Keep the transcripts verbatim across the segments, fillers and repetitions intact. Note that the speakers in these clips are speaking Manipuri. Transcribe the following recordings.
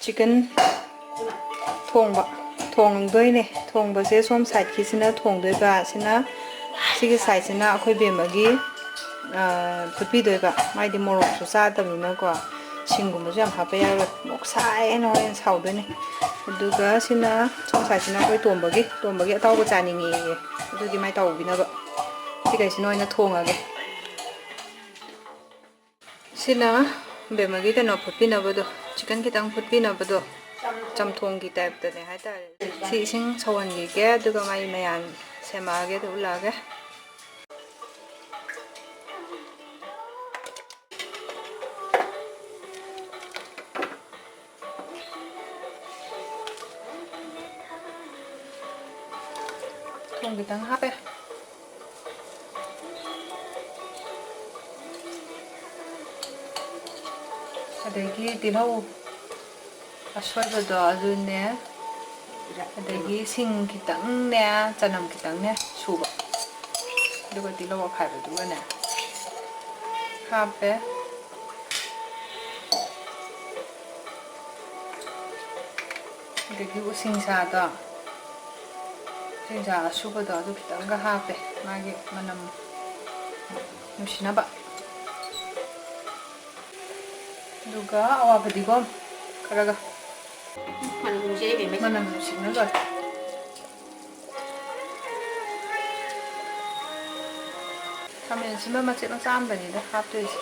ꯆꯤꯀꯟ ꯊꯣꯡꯕ ꯊꯣꯡꯗꯣꯏꯅꯦ꯫ ꯊꯣꯡꯕꯁꯦ ꯁꯣꯝ ꯁꯥꯏꯠꯀꯤꯁꯤꯅ ꯊꯣꯡꯗꯣꯏꯕ꯫ ꯁꯤꯅ, ꯁꯤꯒꯤ ꯁꯥꯏꯠꯁꯤꯅ ꯑꯩꯈꯣꯏ ꯕꯦꯝꯃꯒꯤ, ꯑ, ꯐꯨꯠꯄꯤꯗꯣꯏꯕ꯫ ꯃꯥꯏꯗꯤ ꯃꯣꯔꯣꯛꯁꯨ ꯆꯥꯗꯕꯅꯤꯅꯀꯣ, ꯁꯤꯡꯒꯨꯝꯕꯁꯨ ꯌꯥꯝ ꯍꯥꯞꯄ ꯌꯥꯔꯣꯏ꯫ ꯃꯣꯔꯣꯛ ꯁꯥꯏ ꯍꯥꯏꯅ ꯍꯣꯔꯦꯟ ꯁꯥꯎꯗꯣꯏꯅꯦ꯫ ꯑꯗꯨꯒ ꯁꯤꯅ ꯁꯣꯝ ꯁꯥꯏꯠꯁꯤꯅ ꯑꯩꯈꯣꯏ ꯇꯣꯝꯕꯒꯤ, ꯇꯣꯝꯕꯒꯤ ꯑꯇꯥꯎꯕ ꯆꯥꯅꯤꯡꯉꯦꯌꯦ꯫ ꯑꯗꯨꯒꯤ ꯃꯥꯏ ꯇꯧꯕꯤꯅꯕ꯫ ꯁꯤꯈꯩꯁꯤꯅ ꯑꯣꯏꯅ ꯊꯣꯡꯉꯒꯦ꯫ ꯁꯤꯅ ꯕꯦꯝꯃꯒꯤ ꯀꯩꯅꯣ ꯐꯨꯠꯄꯤꯅꯕꯗꯣ, ꯆꯤꯀꯟ ꯈꯤꯇꯪ ꯐꯨꯠꯄꯤꯅꯕꯗꯣ, ꯆꯝꯊꯣꯡꯒꯤ ꯇꯥꯏꯞꯇꯅꯦ ꯍꯥꯏꯇꯥꯔꯦ꯫ ꯁꯤ ꯏꯁꯤꯡ ꯁꯧꯍꯟꯈꯤꯒꯦ, ꯑꯗꯨꯒ ꯃꯥꯏ ꯃꯌꯥꯟ ꯁꯦꯝꯃꯛꯑꯒꯦ, ꯑꯗꯨ ꯎꯠꯂꯛꯑꯒꯦ꯫ ꯊꯨꯝ ꯈꯤꯇꯪ ꯍꯥꯞꯄꯦ꯫ ꯑꯗꯒꯤ ꯇꯤꯜꯍꯧ ꯑꯁꯣꯏꯕꯗꯣ ꯑꯗꯨꯅꯦ, ꯑꯗꯒꯤ ꯁꯤꯡ ꯈꯤꯇꯪꯅꯦ, ꯆꯅꯝ ꯈꯤꯇꯪꯅꯦ ꯁꯨꯕ, ꯑꯗꯨꯒ ꯇꯤꯜꯍꯧ ꯑꯈꯥꯏꯕꯗꯨꯒꯅꯦ ꯍꯥꯞꯄꯦ꯫ ꯑꯗꯒꯤ ꯎꯁꯤꯡꯁꯥꯗꯣ, ꯎꯁꯤꯡꯁꯥ ꯑꯁꯨꯕꯗꯣ ꯑꯗꯨ ꯈꯤꯇꯪꯒ ꯍꯥꯞꯄꯦ, ꯃꯥꯒꯤ ꯃꯅꯝ ꯅꯨꯡꯁꯤꯅꯕ꯫ ꯑꯗꯨꯒ ꯑꯋꯥ ꯐꯗꯤꯒꯣꯝ ꯈꯔꯒ꯫ ꯃꯅꯝ ꯅꯨꯡꯁꯤꯅ ꯂꯣꯏꯔꯦ꯫ ꯈꯥꯃꯦꯟ ꯑꯁꯤꯟꯕ ꯃꯆꯦꯠ ꯃꯆꯥ ꯑꯃꯗꯅꯤꯗ ꯍꯥꯞꯇꯣꯏꯁꯦ꯫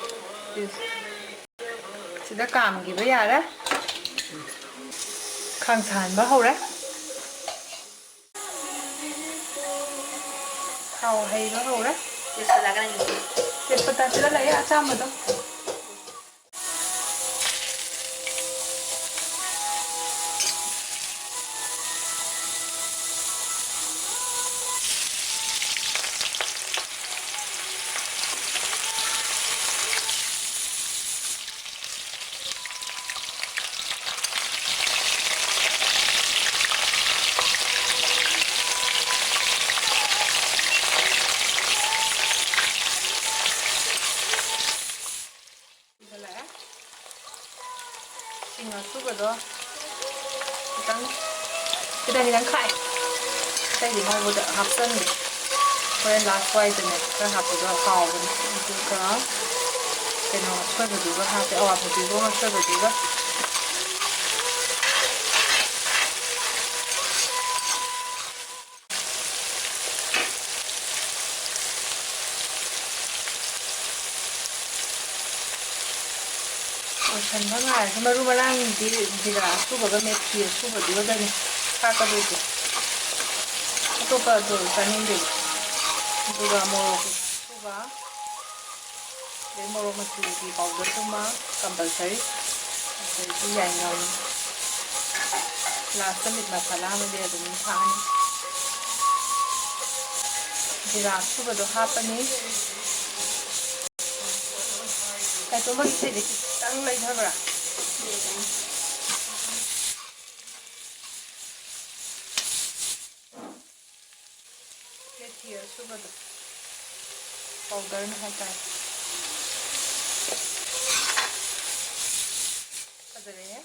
ꯁꯤꯗ ꯀꯥꯝꯈꯤꯕ ꯌꯥꯔꯦ꯫ ꯈꯥꯡ ꯁꯥꯍꯟꯕ ꯍꯧꯔꯦ꯫ ꯊꯥꯎ ꯍꯩꯕ ꯍꯧꯔꯦ꯫ ꯇꯦꯖꯄꯇꯥ ꯁꯤꯗ ꯂꯩꯌꯦ, ꯑꯆꯥꯝꯕꯗꯣ꯫ ꯑꯁꯨꯕꯗꯣ ꯈꯤꯇꯪ, ꯈꯤꯇꯪ, ꯈꯤꯇꯪ ꯈꯥꯛꯑꯦ꯫ ꯑꯇꯩꯗꯤ ꯉꯧꯕꯗ ꯍꯥꯞꯆꯟꯗꯦ꯫ ꯍꯣꯔꯦꯟ ꯂꯥꯁ ꯋꯥꯏꯗꯅꯦ ꯈꯔ ꯍꯥꯞꯄꯗꯣ ꯍꯥꯎꯕꯅꯦ꯫ ꯑꯗꯨꯒ ꯀꯩꯅꯣ ꯑꯁꯣꯏꯕꯗꯨꯒ ꯍꯥꯞꯄꯦ, ꯑꯋꯥ ꯐꯗꯤꯒꯣꯝ ꯑꯁꯣꯏꯕꯗꯨꯒ꯫ ꯂꯣꯏꯁꯟꯕ ꯉꯥꯏꯔꯁꯤ꯫ ꯃꯔꯨ ꯃꯔꯥꯡꯗꯤ ꯖꯤꯔꯥ ꯑꯁꯨꯕꯒ ꯃꯦꯊꯤ ꯑꯁꯨꯕꯗꯨꯒꯗꯅꯤ ꯊꯥꯛꯀꯗꯣꯏꯁꯦ꯫ ꯑꯇꯣꯞꯄ ꯑꯗꯨ ꯆꯥꯅꯤꯡꯗꯦꯕ꯫ ꯑꯗꯨꯒ ꯃꯣꯔꯣꯛ ꯑꯁꯨꯕ, ꯑꯗꯩ ꯃꯣꯔꯣꯛ ꯃꯆꯨꯒꯤ powder ꯗꯨꯃ compulsory꯫ ꯑꯗꯩꯗꯤ ꯌꯥꯏꯉꯪ, last ꯇ meat masala ꯑꯃꯗꯤ ꯑꯗꯨꯝ ꯊꯥꯛꯑꯅꯤ꯫ ꯖꯤꯔꯥ ꯑꯁꯨꯕꯗꯣ ꯍꯥꯞꯄꯅꯤ꯫ ꯀꯥꯏꯇꯣꯝꯕꯒꯤ ꯏꯁꯩꯁꯦ ꯈꯤꯇꯪ ꯂꯩꯊꯕ꯭ꯔꯥ? ꯃꯦꯊꯤ ꯑꯁꯨꯕꯗꯣ, powder ꯅꯦ ꯍꯥꯏꯇꯥꯔꯦ꯫ ꯐꯖꯔꯦꯍꯦ꯫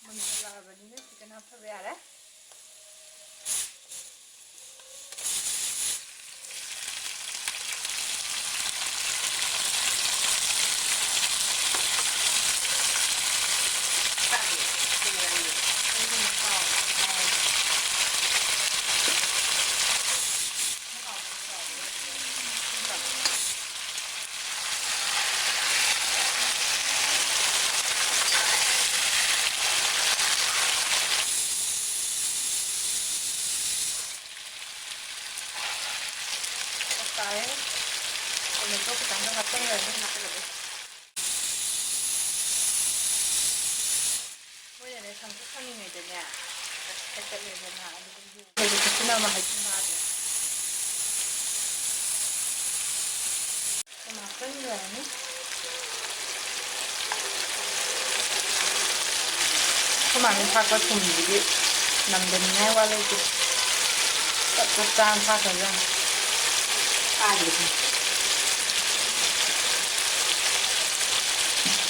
ꯃꯨꯟꯁꯤꯜꯂꯛꯑꯕꯅꯤꯅ chicken ꯍꯥꯞꯆꯕ ꯌꯥꯔꯦ꯫ ꯇꯥꯔꯦ꯫ Tomato ꯈꯤꯇꯪꯒ ꯍꯥꯞꯆꯤꯟꯈ꯭ꯔꯅꯤ꯫ ꯃꯣꯏꯅꯅꯦ ꯁꯪꯇ꯭ꯔꯤꯛ ꯁꯪꯉꯤꯉꯩꯗꯅꯦ ꯍꯦꯛꯇꯠꯂꯦꯗꯅ, ꯑꯗꯨꯒ ꯌꯣ-, ꯑꯩꯈꯣꯏꯁꯨ ꯈꯨꯠꯁꯤꯟꯅ ꯑꯃ ꯍꯩꯖꯤꯟ ꯐꯥꯗ꯭ꯔꯦ꯫ ꯁꯨꯝ ꯍꯥꯞꯆꯤꯟꯈ꯭ꯔꯅꯤ꯫ ꯑꯩꯈꯣꯏ ꯃꯥꯅ ꯊꯥꯛꯄ ꯊꯨꯝꯁꯤꯗꯤ ꯅꯝꯗꯅꯤꯡꯉꯥꯏ ꯋꯥ ꯂꯩꯇꯦ꯫ ꯆꯞ ꯆꯞ ꯆꯥꯅ ꯊꯥꯛꯈ꯭ꯔꯖꯥꯠꯅꯤ꯫ ꯀꯥꯏꯗꯒꯤ?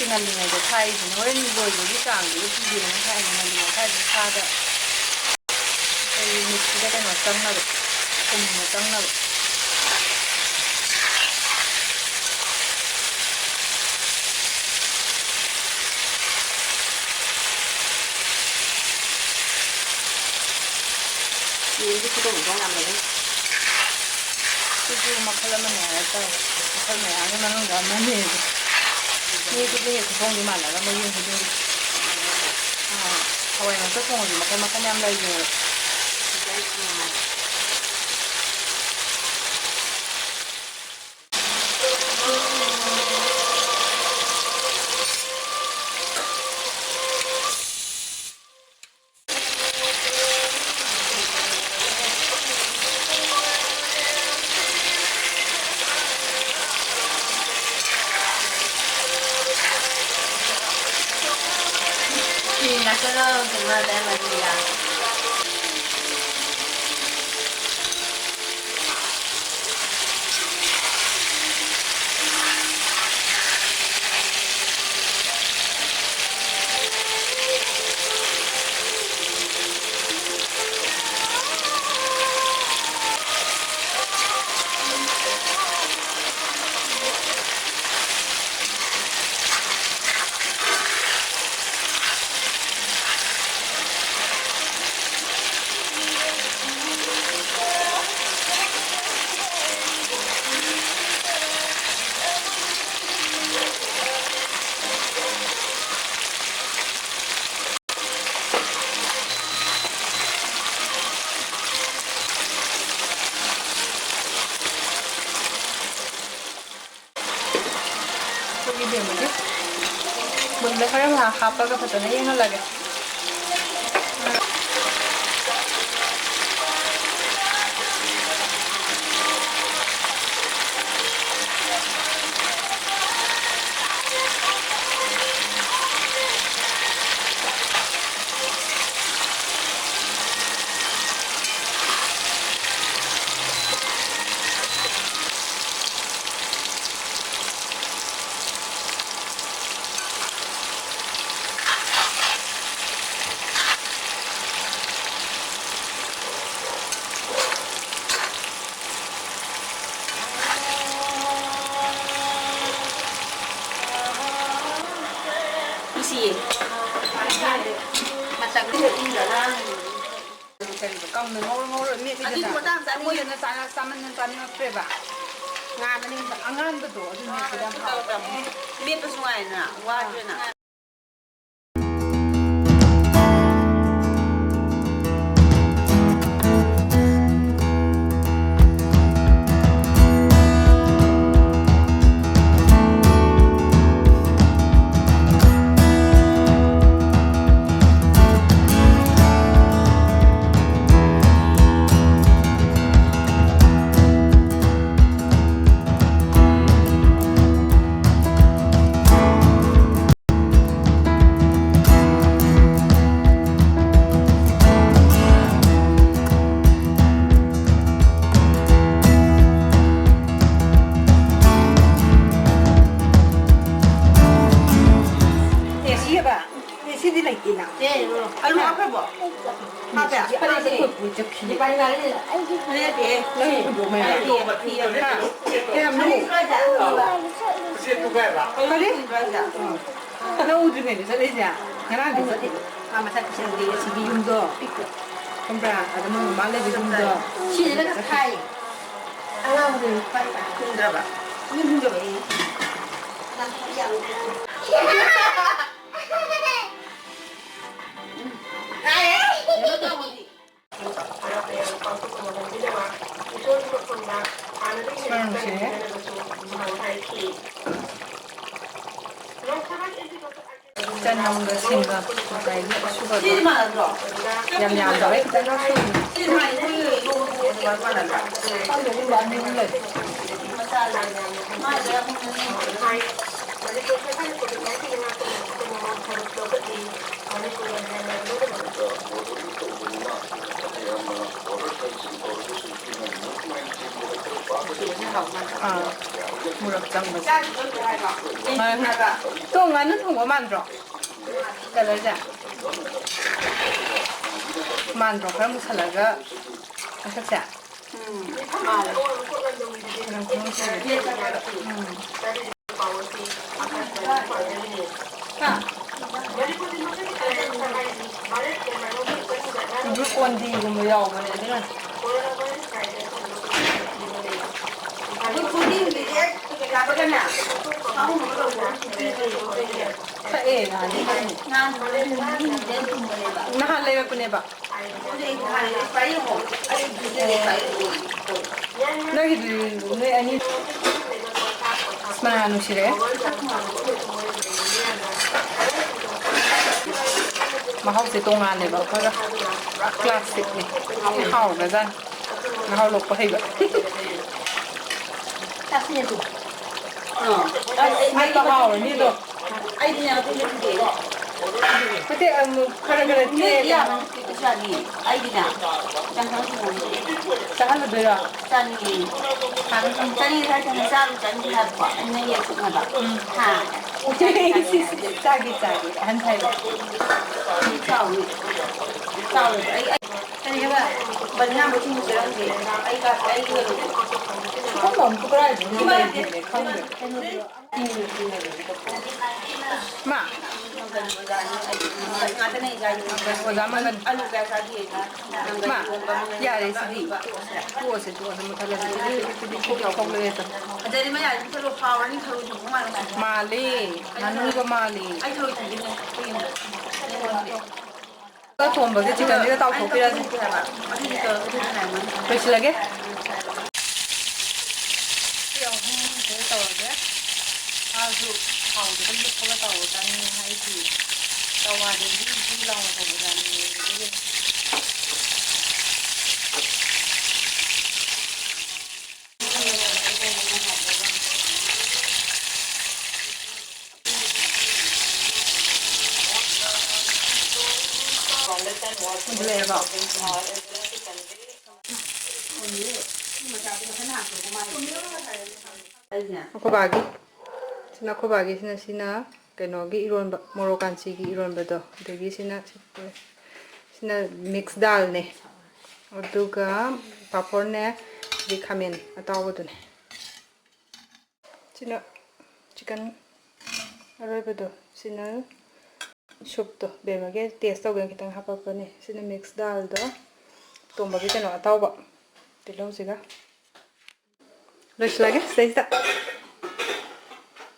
ꯉꯜꯂꯤꯉꯩꯗ ꯊꯥꯛꯏꯁꯤꯅ ꯍꯣꯔꯦꯟ ꯂꯣꯏꯕꯒꯤ ꯆꯥꯡꯗꯨꯗ ꯄꯤꯒꯦꯅ ꯊꯥꯛꯏꯅꯦ꯫ ꯉꯜꯂꯤꯉꯩꯗ ꯊꯥꯛꯏꯁꯤꯅ ꯁꯥꯗ ꯑꯩꯈꯣꯏꯒꯤ ꯃꯤꯠꯁꯤꯗ ꯀꯩꯅꯣ ꯆꯪꯅꯕ, ꯊꯨꯝꯅ ꯆꯪꯅꯕ꯫ ꯌꯦꯟꯁꯦ ꯈꯨꯊꯣꯡ ꯃꯊꯣꯡ ꯌꯥꯝ ꯂꯩ꯫ ꯁꯤꯁꯨ ꯃꯈꯜ ꯑꯃꯅꯦ ꯍꯥꯏꯇꯥꯔꯦ꯫ ꯃꯈꯜ ꯃꯌꯥꯝꯒꯤ ꯃꯅꯨꯡꯗ ꯑꯃꯅꯦꯕ꯫ ꯃꯤ ꯈꯨꯗꯤꯡꯒꯤ ꯈꯨꯊꯣꯡꯗꯤ ꯃꯥꯟꯅꯔꯝꯃꯣꯏ, ꯌꯨꯝ ꯈꯨꯗꯤꯡꯒꯤ꯫ ꯑꯥ, ꯍꯋꯥꯏ ꯃꯀꯛ ꯊꯣꯡꯕꯁꯨ ꯃꯈꯜ ꯃꯈꯜ ꯌꯥꯝ ꯂꯩꯈ꯭ꯔꯦꯕ꯫ ꯑꯩꯈꯣꯏꯒꯤ ꯕꯦꯝꯃꯒꯤ ꯃꯨꯟꯕ ꯈꯔ ꯉꯥꯏꯍꯥꯛ ꯍꯥꯞꯄꯒ ꯐꯖꯅ ꯌꯦꯡꯍꯜꯂꯒꯦ꯫ ꯃꯁꯛꯇꯤ ꯀꯔꯤꯕ, ꯀꯪꯅ ꯉꯧꯔ ꯉꯧꯔ ꯃꯦꯠꯂꯤꯗꯅ꯫ ꯑꯗꯨꯗꯤ ꯃꯇꯥꯡ ꯆꯥꯅꯤꯡꯉꯦ꯫ ꯃꯣꯏꯗꯅ ꯆꯥꯅ-, ꯆꯥꯃꯟꯗꯅ ꯆꯥꯅꯤꯡꯉꯛꯇ꯭ꯔꯦꯕ꯫ ꯉꯥ ꯃꯅꯤꯡꯗ ꯑꯉꯥꯟꯕꯗꯣ ꯑꯗꯨ ꯃꯦꯠꯄꯗ ꯌꯥꯝ ꯍꯥꯎꯕꯅꯦ꯫ ꯃꯦꯠꯄꯁꯨ ꯅꯨꯡꯉꯥꯏꯅ, ꯋꯥꯗ꯭ꯔꯦꯅ꯫ ꯑꯦ, ꯁꯤꯑꯕ? ꯑꯦ, ꯁꯤꯗꯤ ꯂꯩꯇꯦꯅ꯫ ꯑꯦ, ꯑꯂꯨ ꯍꯥꯞꯈ꯭ꯔꯕꯣ? ꯍꯥꯞꯄꯦ? ꯐꯅꯦꯛꯁꯦ ꯀꯣꯏ ꯀꯣꯏ ꯆꯠꯈꯤ꯫ ꯅꯨꯄꯥ ꯉꯥꯔꯤ꯫ ꯅꯪ ꯍꯨꯟꯗꯣꯛꯑꯝꯃꯦ꯫ ꯑꯩ ꯐꯤ ꯑꯃ꯫ ꯀꯌꯥꯝ ꯂꯧ-, ꯀꯔꯤ? ꯅꯪ ꯎꯗ꯭ꯔꯤꯉꯩꯗ ꯆꯠꯂꯤꯁꯦ? ꯉꯔꯥꯡꯗꯤ ꯆꯠꯂꯤ꯫ ꯃꯥ ꯃꯁꯥ ꯄꯤꯁꯟꯗꯦ꯫ ꯑꯁꯤꯒꯤ ꯌꯨꯝꯗꯣ ꯈꯪꯕ꯭ꯔꯥ? ꯑꯗ ꯃꯣꯏ ꯃꯃꯥ ꯂꯩꯕ ꯌꯨꯝꯗꯣ꯫ ꯁꯤꯁꯤꯅ ꯈꯔ ꯊꯥꯏ꯫ ꯑꯉꯥꯡꯕꯗꯨ ꯂꯨꯄꯥ ꯍꯨꯝꯗ꯭ꯔꯕ? ꯌꯨꯝ ꯍꯨꯝꯗ꯭ꯔꯕ ꯑꯩ꯫ ꯀꯩꯅꯣ ꯇꯧꯕꯗꯤ꯫ ꯃꯔꯝꯁꯦ ꯆꯅꯝꯒ ꯁꯤꯡꯒ ꯉꯁꯥꯏꯒꯤ ꯑꯁꯨꯕꯗꯣ ꯁꯤꯗꯤ ꯃꯥꯟꯅꯗ꯭ꯔꯣ? ꯌꯥꯝ ꯌꯥꯝꯗꯕꯩ ꯈꯤꯇꯪ ꯁꯨꯕꯅꯤ꯫ ꯁꯤꯗꯤ ꯃꯥꯟꯅꯗ꯭ꯔꯣ? ꯈꯪꯗꯦ, ꯑꯗꯨꯝꯕ ꯑꯅꯤ ꯑꯍꯨꯝ ꯂꯩ꯫ ꯃꯆꯥ ꯂꯩ꯫ ꯃꯥꯏꯗ ꯑꯍꯨꯝ ꯑꯅꯤ꯫ ꯑꯥ, ꯃꯣꯔꯣꯛ ꯆꯪꯕꯁꯦ꯫ ꯇꯣ, ꯉꯥꯅꯨ ꯊꯣꯡꯕ ꯃꯥꯟꯗ꯭ꯔꯣ? ꯀꯂꯔꯁꯦ ꯃꯥꯟꯗ꯭ꯔꯣ? ꯈꯔ ꯃꯨꯁꯜꯂꯒ ꯃꯁꯛꯁꯦ꯫ ꯎꯝ, ꯃꯥꯜꯂꯦ꯫ ꯎꯝ꯫ ꯍꯥ? ꯀꯣꯟꯗꯤꯒꯨꯝꯕ ꯌꯥꯎꯕꯅꯦ ꯑꯗꯨꯅ꯫ ꯑꯗꯨ ꯈꯨꯗꯤꯡꯒꯤꯗꯤ ꯌꯥꯕꯒꯅꯦ꯫ ꯊꯛꯑꯦ ꯅꯍꯥꯟꯗꯤ꯫ ꯅꯍꯥꯟ ꯅꯍꯥꯟ ꯂꯩꯔꯛꯄꯅꯦꯕ꯫ ꯅꯣꯏꯒꯤꯗꯨꯗꯤ ꯅꯣꯏ ꯑꯅꯤ꯫ ꯑꯁ, ꯃꯅꯥ ꯅꯨꯡꯁꯤꯔꯛꯑꯦ꯫ ꯃꯍꯥꯎꯁꯦ ꯇꯣꯉꯥꯜꯂꯦꯕ ꯑꯩꯈꯣꯏꯒ꯫ ꯄꯨꯔꯥ ꯀ꯭ꯂꯥꯁꯤꯛꯅꯦ꯫ ꯍꯥꯎꯈ꯭ꯔꯖꯥꯠꯅꯤ꯫ ꯃꯍꯥꯎ ꯂꯣꯛꯄ ꯍꯩꯕ꯫ ꯆꯥꯁꯤꯟꯅꯗꯦ꯫ ꯑꯁ, ꯃꯩꯗꯣ ꯍꯥꯎꯔꯅꯤꯗꯣ꯫ ꯑꯩꯗꯤꯅꯦ ꯑꯗꯨ ꯅꯠꯇꯦ꯫ ꯅꯠꯇꯦ, ꯑꯃꯨꯛ ꯈꯔ ꯈꯔ ꯅꯣꯏꯗꯤ ꯆꯦ- ꯌꯥꯕ ꯅꯠꯇꯦ, ꯄꯩꯁꯥꯗꯤ꯫ ꯑꯩꯗꯤꯅꯦ ꯆꯪꯈꯪ ꯊꯣꯡꯉꯦ꯫ ꯆꯥꯍꯜꯂꯗꯣꯏꯔꯣ? ꯆꯥꯅꯤꯡꯉꯦ꯫ ꯆꯥꯅꯤꯡꯉꯦ ꯍꯥꯏꯔ ꯀꯥꯟꯗ ꯆꯥꯔꯨ ꯆꯥꯅꯤꯡꯗꯦ ꯍꯥꯏꯕꯀꯣ꯫ ꯑꯩꯅ ꯌꯦꯟ ꯊꯣꯡꯅꯕ꯫ ꯍꯥ꯫ ꯆꯥꯒꯦ, ꯆꯥꯒꯦ꯫ ꯑꯍꯟ ꯍꯥꯏꯕ꯫ ꯆꯥꯎꯋꯤ꯫ ꯆꯥꯎꯋꯤ꯫ ꯑꯩ, ꯑꯩ ꯀꯔꯤ ꯍꯥꯏꯕ? ꯕꯟ ꯌꯥꯝꯕ ꯊꯤꯟꯕ ꯆꯠꯂꯝꯗꯦ꯫ ꯑꯩ ꯀꯥ-, ꯑꯩ ꯀꯩꯅꯣ꯫ ꯁꯤꯒꯨꯝꯕ ꯑꯃꯨꯛ ꯀꯗꯥꯏꯗꯅꯣ ꯂꯩꯒꯦꯅꯦ? ꯈꯪꯗꯦ꯫ ꯃꯥ꯫ ꯃꯪꯒꯟ ꯑꯣꯖꯥꯅꯤ, ꯑꯩ ꯃꯪꯒꯟ ꯉꯥꯛꯇꯅꯦ ꯑꯩ ꯆꯥꯏꯁꯦ꯫ ꯃꯪꯒꯟ ꯑꯣꯖꯥ ꯃꯪꯒꯟ꯫ ꯑꯂꯨ ꯀꯌꯥ ꯆꯥꯗꯦ ꯑꯩ꯫ ꯃꯪꯒꯟ ꯃꯥ꯫ ꯏꯔꯣꯟꯕ ꯑꯃꯅꯦ꯫ ꯌꯥꯔꯦ ꯁꯤꯗꯤ꯫ ꯇꯣꯛꯑꯁꯦ, ꯇꯣꯛꯑꯁꯦ, ꯃꯨꯊꯠꯂꯁꯦ꯫ ꯁꯤꯗꯤ, ꯁꯤꯗꯤ ꯊꯣꯛ ꯊꯣꯛꯂꯛꯑꯦ ꯇ꯫ ꯑꯗꯩꯗꯤ ꯃꯌꯥꯏꯗꯤ ꯃꯨꯊꯠꯂꯣ, ꯍꯥꯎꯔꯅꯤ ꯊꯔꯣꯏ ꯊꯣꯡꯕ ꯃꯥꯜꯂꯦ꯫ ꯃꯥꯜꯂꯦ꯫ ꯉꯥꯅꯨꯒ ꯃꯥꯜꯂꯦ꯫ ꯑꯩ ꯊꯔꯣꯏ ꯊꯣꯡꯗꯣꯏꯅꯦ꯫ ꯊꯣꯡꯕꯁꯦ ꯆꯤꯛꯀꯟꯁꯤꯒ ꯇꯥꯎꯊꯣꯛꯄꯤꯔꯁꯤ꯫ ꯂꯣꯏꯁꯤꯜꯂꯒꯦ꯫ ꯁꯤ ꯑꯍꯨꯝꯁꯦ ꯇꯧꯔꯒꯦ꯫ ꯃꯥꯁꯨ ꯊꯥꯎꯗꯨꯗ ꯂꯨꯞꯄꯒ ꯇꯧꯔ ꯆꯥꯅꯤꯡꯉꯦ ꯍꯥꯏꯗꯤ ꯇꯋꯥꯗ ꯖꯤ ꯖꯤ ꯂꯥꯎꯅ ꯇꯧꯕ ꯆꯥꯅꯤꯡꯉꯦ꯫ ꯑꯗꯨꯒꯤ ꯑꯩꯈꯣꯏ ꯕꯥꯒꯤ, ꯁꯤꯅ ꯑꯩꯈꯣꯏ ꯕꯥꯒꯤꯁꯤꯅ, ꯁꯤꯅ ꯀꯩꯅꯣꯒꯤ ꯏꯔꯣꯟꯕ, ꯃꯣꯔꯣꯛ ꯀꯥꯟꯆꯤꯒꯤ ꯏꯔꯣꯟꯕꯗꯣ, ꯑꯗꯒꯤ ꯁꯤꯅ, ꯁꯤꯅ ꯃꯤꯛꯁ ꯗꯥꯜꯅꯦ, ꯑꯗꯨꯒ ꯄꯥꯐꯣꯔꯅꯦ, ꯑꯗꯩ ꯈꯥꯃꯦꯟ ꯑꯇꯥꯎꯕꯗꯨꯅꯦ꯫ ꯁꯤꯅ ꯆꯤꯀꯟ ꯑꯔꯣꯏꯕꯗꯣ, ꯁꯤꯅ ꯁꯨꯞꯇꯣ ꯕꯦꯝꯃꯒꯤ ꯇꯦꯁ ꯇꯧꯒꯦꯅ ꯈꯤꯇꯪ ꯍꯥꯄꯛꯄꯅꯦ꯫ ꯁꯤꯅ ꯃꯤꯛꯁ ꯗꯥꯜꯗꯣ, ꯇꯣꯝꯕꯒꯤ ꯀꯩꯅꯣ ꯑꯇꯥꯎꯕ, ꯇꯤꯜꯍꯧꯁꯤꯒ꯫ ꯂꯣꯏꯁꯤꯜꯂꯒꯦ ꯁꯤꯗꯩꯁꯤꯗ꯫